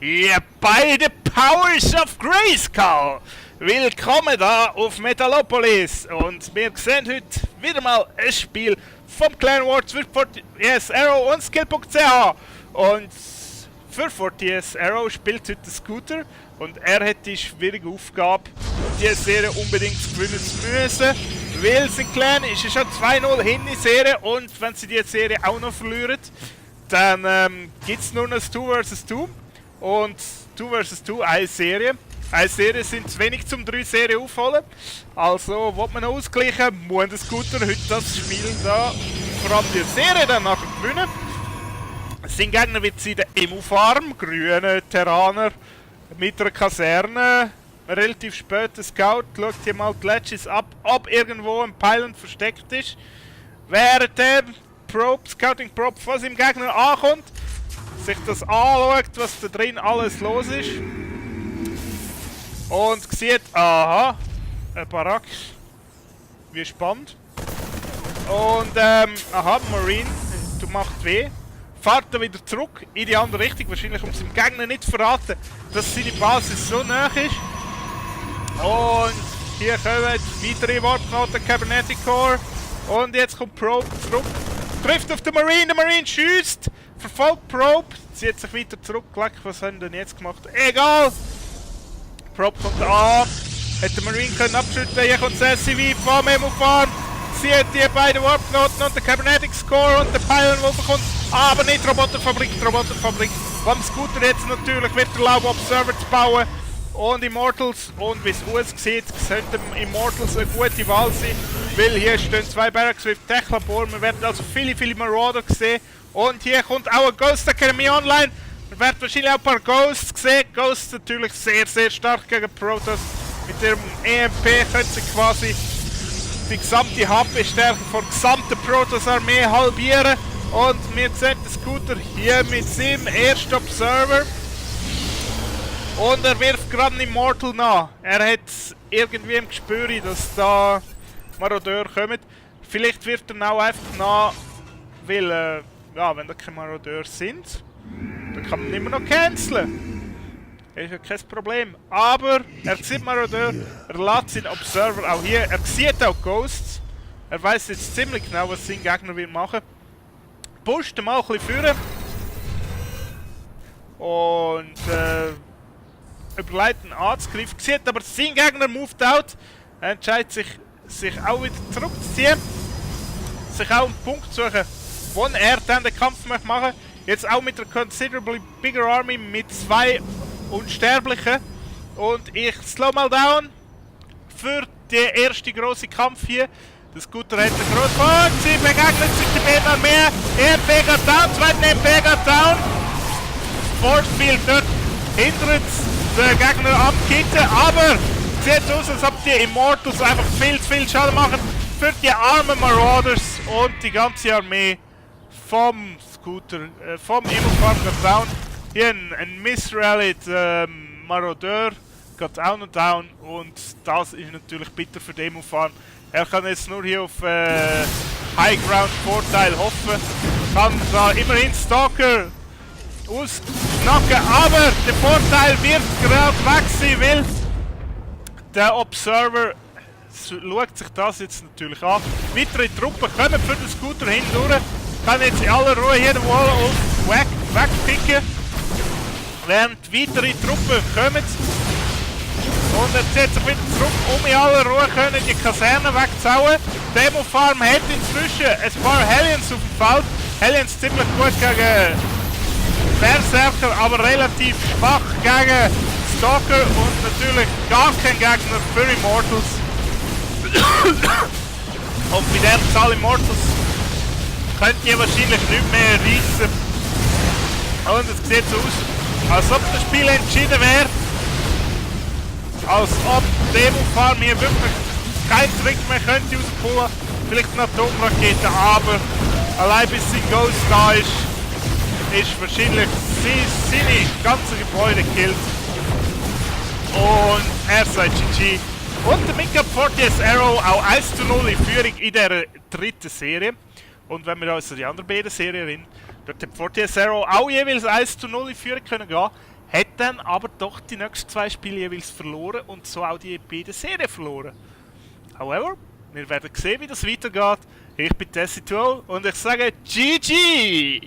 Ihr beide Powers of Grayskull! Willkommen da auf Metalopolis! Und wir sehen heute wieder mal ein Spiel vom Clan Wars für 40S Arrow und Skill.ch. Und für 40S Arrow spielt heute Scooter und er hat die schwierige Aufgabe, diese Serie unbedingt gewinnen zu müssen. Weil sein Clan ist ja schon 2-0 hin in die Serie und wenn sie die Serie auch noch verlieren, dann gibt es nur noch das 2 vs 2. Und 2 vs 2 eine Serie. Eine Serie sind zu wenig zum 3 Serien aufholen. Also, will man noch ausgleichen, muss der Scooter heute das Spiel da, vor allem die Serie dann nachher gewinnen. Sein Gegner wird sein der Emu-Farm, grüne Terraner mit einer Kaserne. Relativ später Scout, schaut hier mal die Ledges ab, ob irgendwo ein Pylon versteckt ist. Während der Scouting Probe von seinem Gegner ankommt, sich das anschaut, was da drin alles los ist. Und sieht, aha, ein Barack. Wie spannend. Und, aha, Marine, du macht weh. Fährt er wieder zurück in die andere Richtung, wahrscheinlich um seinem Gegner nicht zu verraten, dass seine Basis so nah ist. Und hier kommen weitere Warpknoten, Cybernetic Core. Und jetzt kommt Probe zurück. Trifft auf den Marine schießt. Verfolgt Probe. Zieht sich weiter zurück. Was haben denn jetzt gemacht? Egal! Probe kommt an. Hätte der Marine können abschütten. Hier kommt das SCV vom Emu-Farm. Zieht die beiden Warpknoten und den Cybernetic Core und den Pylon, der bekommt. Aber nicht Roboterfabrik. Beim Scooter jetzt natürlich wird erlaubt, Observer zu bauen. Und Immortals, und wie es aussieht, könnte Immortals eine gute Wahl sein, weil hier stehen 2 Barracks mit Tech-Labor, wir werden also viele Marauder sehen. Und hier kommt auch ein Ghost Academy online, wir werden wahrscheinlich auch ein paar Ghosts sehen. Ghosts natürlich sehr stark gegen Protoss. Mit ihrem EMP können sie quasi die gesamte HP-Stärke von der gesamten Protoss-Armee halbieren. Und wir sehen den Scooter hier mit seinem ersten Observer. Und er wirft gerade einen Immortal nach. Er hat irgendwie im Gespür, dass da Marodeur kommen. Vielleicht wirft er auch einfach nach, weil, ja, wenn da keine Marodeur sind, dann kann man immer noch canceln. Das ist ja kein Problem. Aber er sieht Marodeur, er lässt seinen Observer auch hier. Er sieht auch Ghosts. Er weiß jetzt ziemlich genau, was sein Gegner will machen. Pusht ihn mal ein bisschen führen. Und, überlegt einen Angriff, sieht aber sein Gegner moved out, er entscheidet sich auch wieder zurückzuziehen, sich auch einen Punkt suchen, wo er dann den Kampf machen möchte. Jetzt auch mit einer considerably bigger army mit 2 Unsterblichen. Und ich slow mal down für den ersten grossen Kampf hier. Der Scooter hat einen grossen Punkt, sie begegnet sich die beiden Armeen. EMP geht down, zweiten EMP geht down. Force Field dort hindert den Gegner abkitten, aber sieht aus, als ob die Immortals einfach viel Schaden machen für die armen Marauders und die ganze Armee vom Scooter, vom Emu-Farm geht down. Hier ein Misrallied Marodeur geht auch noch down und das ist natürlich bitter für den Emu-Farm. Er kann jetzt nur hier auf High Ground Vorteil hoffen, kann da immerhin Stalker ausknacken, aber der Vorteil wird gerade weg sein, weil der Observer schaut sich das jetzt natürlich an. Weitere Truppen kommen für den Scooter hindurch, kann jetzt in aller Ruhe hier den Wall wegpicken, während weitere Truppen kommen. Und er zieht sich wieder zurück, um in aller Ruhe können die Kaserne wegzuhauen. Der Emu-Farm hat inzwischen ein paar Hellions auf dem Feld. Hellions ziemlich gut gegen Berserker, aber relativ schwach gegen Stalker und natürlich gar kein Gegner für Immortals. Und mit der Zahl Immortals könnt ihr wahrscheinlich nicht mehr reissen. Und es sieht so aus, als ob das Spiel entschieden wäre. Als ob der Emu-Farm hier wirklich keinen Trick mehr könnte rauspullen. Vielleicht eine Atomrakete, aber allein bis sein Ghost da ist wahrscheinlich seine ganze Gebäude gekillt. Und er sagt GG. Und damit geht 40S Arrow auch 1:0 in Führung in der dritten Serie. Und wenn wir uns an die anderen beiden Serien erinnern, dort hat 40S Arrow auch jeweils 1:0 in Führung können gehen. hat dann aber doch die nächsten 2 Spiele jeweils verloren und so auch die beiden Serien verloren. However, wir werden sehen, wie das weitergeht. Ich bin Tessie2 und ich sage GG!